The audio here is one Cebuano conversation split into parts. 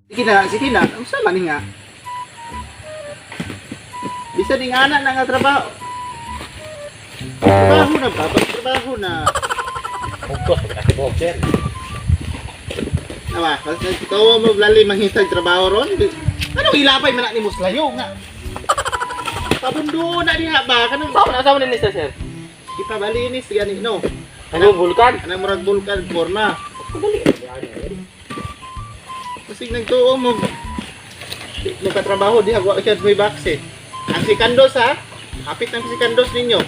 Sige na, sige na. Unsa man ni nga? Bisan ning ana na nga trabaho. Trabaho na ba? Pag trabaho na. Bugkos, pagkatibog, sir. Nawa, basta ikaw mo lali manghitag trabaho ron. Anong ilapay man na ni Muslayo nga? Pabundo na diha ba kanang Saan na, saan na ni sir, sir? ipabalinis gani no. Ano, vulkan? Anang murag bulkan forma. Kasi nagtuo mo magkatrabaho diha wa siya may box eh. Ang sikandos ha. Kapit ang sikandos ninyo.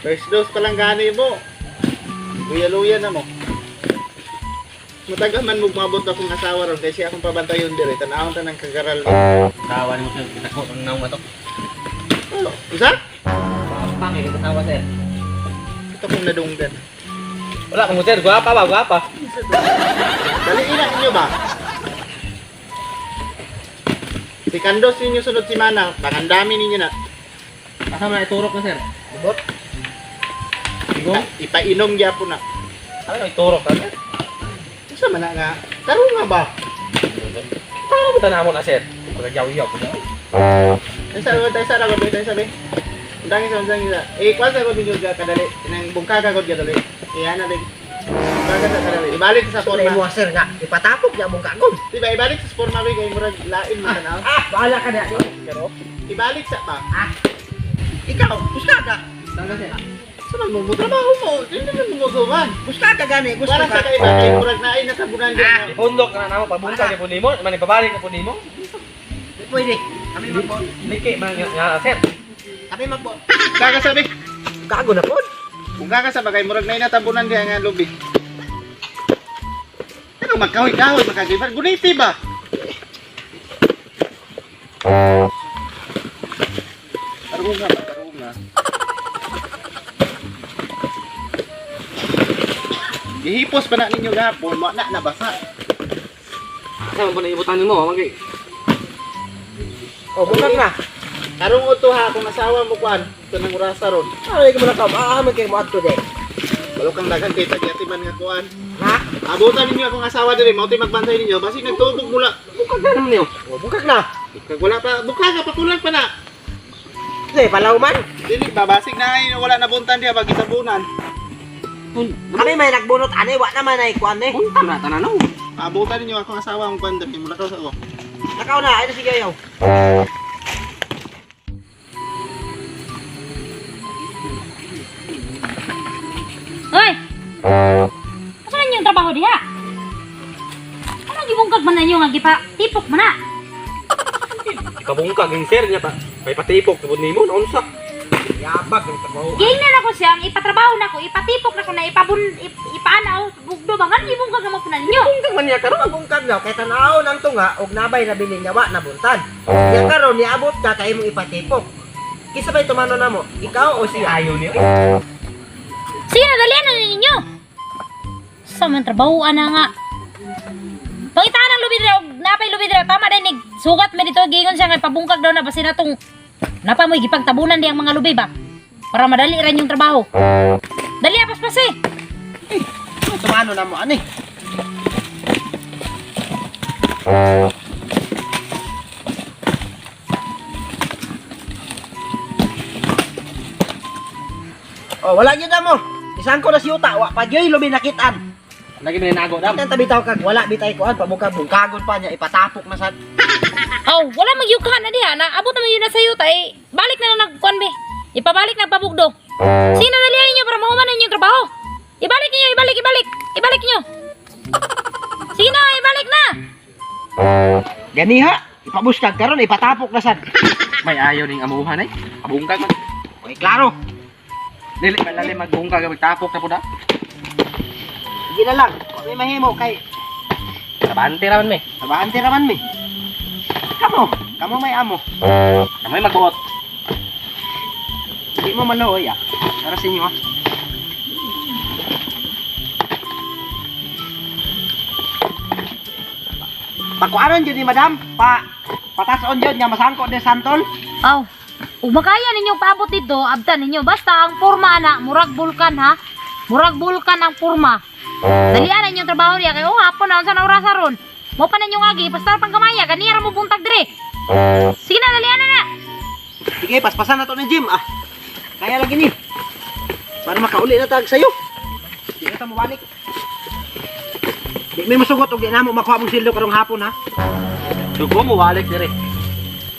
First dose pa lang gani mo. Luya-luya na mo. Matagal man mo mabot akong asawa ron kasi akong pabantayon dire tan-awon ta ng kagaral. Tawa ni mo, sir. Kita ko, ang naong ato. Oh, usa? Pangit, yung kasawa, sir. Ito kong nadunggan. Wala mo, sir. Guwapa ba, guwapa? Dali ina ninyo ba? Si Kandos ninyo sunod si Mana, pangandami ninyo na. Asa man na iturok na, sir? Bubot. Igong? Ipainom gyapon na. Ano, iturok na, sir? Usa man na nga? Tarong nga ba? Paano ba tanamon na, sir? Pagkagyaw-yaw po na. Ay sa tayo sa rago tayo sabi. Undangi sa undangi sa. Eh kwan sa ko ninyo ga kadali. Nang bungkaga ko kadali. Eh ana din. Bungkaga sa kadali. Ibalik sa Wala forma. mo sir nga ipatapok niya mong kagom. Di ba ibalik sa forma ba kay murag lain man tanaw. Ah, bahala ka na. Pero? Ibalik sa pa. Ah. Ikaw, gusto ka. Saan na, sir? Sa man mo trabaho mo. Hindi man mo suman. Gusto ka gani, gusto Para sa ka. kaiba kay murag naay natabunan din. Ah. Ipundok na namo, pabungkag yung nimo, man ipabalik na po nimo. Di pwede. Kami magbo. Liki man nga, nga, sir. Kami magbo. Kaka sabi. Gago na pod. Bungkaga sa bagay murag naay natabunan diha nga lubi. Ano magkahoy-kahoy makagibar guniti ba? Tarunga ba? Tarunga. Gihipos pa na ninyo gahapon, wa na nabasa. Asa man po na ibutan nimo, magay. Oh, bungkag na. Karong uto ha, kung asawa mo kuan, ito nang orasa ron. Ay, ka mo na ka. Ah, man kay mo adto de. Walo kang daghang kita giyatiman nga kuan. Ha? Abutan ninyo akong asawa diri, mao tay magbantay ninyo, basig nagtubog mula. Bungkag na naman niyo. Oh, bungkag na. Kag wala pa, bukha ka pakulang pa na. Sige, palaw man. Dili ba basig na ay wala na buntan diha bagi tabunan. Kami may nagbunot ani, wa naman ay kuan eh. Punta na tanan no. Abutan ninyo akong asawa ang kuan diri mula ka sa ko. Nakaw na, ay na sige ayaw. Hoy! Asa man yung trabaho diha? Ano gibungkag man ninyo nga gipa tipok man na? Ipabungkag yung sir niya pa. May patipok na po nimo, naunsa. Yabag ang trabaho. Giingnan ako siya, ang ipatrabaho na ko, ipatipok na ko na ipabun ip, ipaana o bugdo ba nga gibungkag naman po na ninyo? Bungkag man niya karon. Ang bungkag na kay tan-aw nang tunga og nabay nabilin niya wa nabuntan. Nya karon niabot ka kay imong ipatipok. Kinsa bay tumano namo? Ikaw o siya? Ayaw niyo. Sige na, dalian na ninyo. Sa man trabaho ana nga. Pangitaan ang lubi dira og napay lubi dira tama din nig sugat man dito giingon siya nga pabungkag daw na basin natong napa mo'y gipagtabunan diyang mga lubi ba para madali ra inyong trabaho. Dali paspas eh. Tumano namo ani. Oh, wala gyud na mo. Isang ko na si Uta, wa pa gyoy lubi nakitaan. Lagi man nago dam. Ang tabi taw kag wala bitay kuan pabungkag bungkagon pa niya ipatapok na sad. Oh, wala magyuka na diha na abot naman yun na sa yuta eh. Balik na lang nagkuan be. Ipabalik na pabugdo. Sige na dalian ninyo para mahuman ninyo yung trabaho. Ibalik niyo, ibalik, ibalik. Ibalik niyo. Sige na, ibalik na. Ganiha, ipabuskag karon ipatapok na sad. May ayaw ning amuhan ay. Pabungkag man. Okay, klaro. Dili man lali magbungkag magtapok na po da. Sige na lang. Wa may mahimo kay Trabante ra man me. Tabaante raman mi. Kamo, kamo may amo. Kamay magbuot. Hindi mo maluoy ah. Para sa inyo ah. Pakuanon jud ni madam, pa patason jud nga masangko de santol. Aw, ug makaya ninyo paabot dito, abtan ninyo. Basta ang porma na, murag bulkan ha. Murag bulkan ang porma. Dalian na inyong trabaho diya kay oh hapon na unsa na oras ron. Mo pa ninyo agi, pastar pang gamaya, ganiya ra mo buntag dire. Sige na, dalian na na. Sige, paspasan na to ni Jim ah. Kaya lagi ni. Para makauli na tag sayo. Di na ta mobalik. Di may musugot og di na mo makuha mong sildo karong hapon ha. Dugo mo walik dire.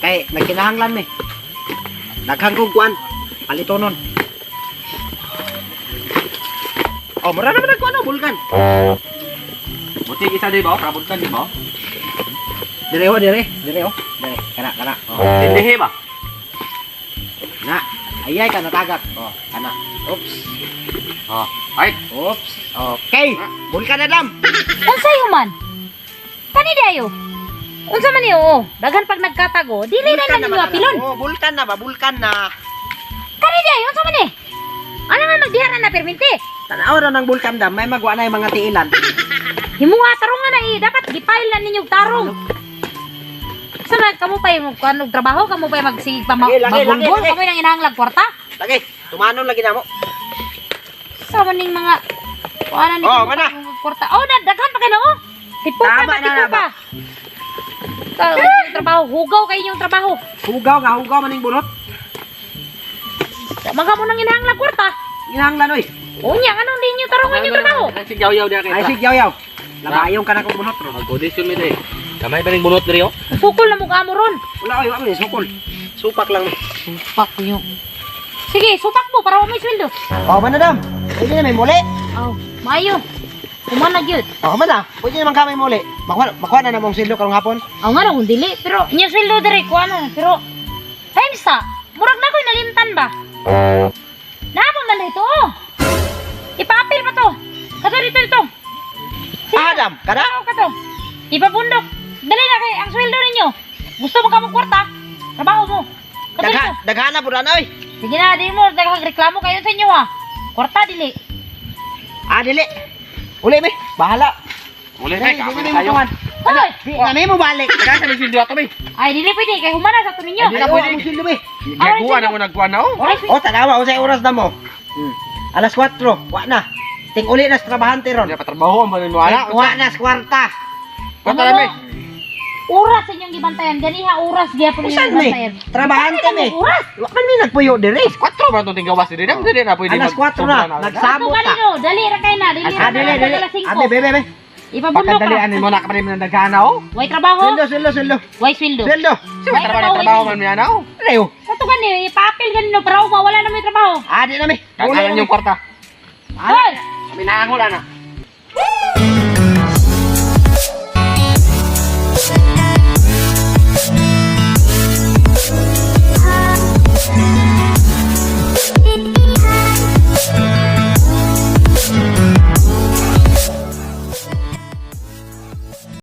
Kay nagkinahanglan mi. Daghang kog kuan. Palitonon. Oh, mura naman ang kuan oh, bulkan. Buti isa di ba? Prabuntan di ba? Dire oh, dire, dire oh. Dire, kana kana. Oh. Tindihi ba? Na. Ayay ka natagak. Oh, kana. Oops. Oh. Ay, Oops. Okay. Bulkan na dam. Unsa man? Kani dayo? Unsa man ni oo? Daghan pag nagkatago, dili na Bulkan ninyo ba apilon. Oh, bulkan na ba? Bulkan na. Kani dayo, unsa man ni? Ano nga magdiha na na perminti? Tanaw ra ng bulkan dam, may magwa na yung mga tiilan. Himuha tarong nga na eh, dapat gipile na ninyo og tarong. Sa man kamo pa yung kuan og trabaho, kamo pa magsigig pa Lagi, lagi, lagi, magbulbol, lagi. kamo nang inahanglag kwarta. Lagi, tumanon lagi na mo. Sa man ning mga kuan ni Oh, kamo mana. pa yung kwarta. Oh, na daghan pa kay no. Tipo pa Tama ba, na tipo na pa. Sa inyong trabaho, hugaw kayo inyong trabaho. Hugaw nga, hugaw maning bunot. Mga mo nang inahanglag kwarta. Ginahanglan oy. Unya, anong di inyo tarong inyong trabaho? Sig yaw-yaw diha kay. Ay sig yaw yaw. Labayong ka na kong bunot ro. Mag-audition mi dire. Kamay pa ning bunot dire oh. Sukol na mukha mo ron. Wala oy, wa man sukol. Supak lang. Supak yun. Sige, supak mo para may sweldo. Oh, man na dam. Pwede na may muli. Oh, maayo. Kumana gyud. Oh, man na. Pwede naman ka may muli. Makuha, makuha na namong sildo karong hapon. Aw nga kung dili, pero inyong sweldo dire ko ano, pero times sa murag na ko'y nalimtan ba? Naamo man na ito, oh. Ipa-appeal pa to. Kato dito dito. Sige. Ah, dam, kada. Tao ka to. Ipabundok. Dali na kay ang sweldo ninyo. Gusto mo ka mong kwarta? Trabaho mo. Kato Dagha, dito. daghana pud na oy. Sige na, di mo nagreklamo kayo sa inyo ha. Kwarta dili. Ah, dili. Uli mi, bahala. Uli Dili, kay dili kapoy mi kayo. mutungan. Hoy! Di na mi mo balik. Daghan sa may sildo ato mi. Ay dili pwede kay humana sa to ninyo. Ay, dili Ay, pwede. oh, among sildo mi. Giguan na mo nagkuan na oh. Oh, tanawa unsay oras na mo? Alas 4, wa na. Ting uli na sa trabahante ron. Di pa trabaho man mo ana. Wa na sa kwarta. Kwarta na mi. Oras inyong gibantayan. Ganiha oras gyapon inyong Usan mi? gibantayan. Trabahante mi. Oras. Wa man mi nagpuyo diri. 4 ba tong tinggawas dire? Dili dili na pwede. Alas 4 na, Ato nagsabot ta. ganino, dali ra kay na, dili Ah, ra dili, kay dili. alas 5. Ate, bebe, bebe. Ipabundok Pagkadalian ra. mo na ka pa rin ng daghana oh. Way trabaho, Sweldo, sweldo, sweldo. way sweldo. Sweldo. Si trabaho trabaho man mi ana oh. Ayaw. Ato gani, ipapil ganino para mawala na may trabaho. Ah, di na mi. Kagalan yung kwarta. Hoy! Kami naangol ana.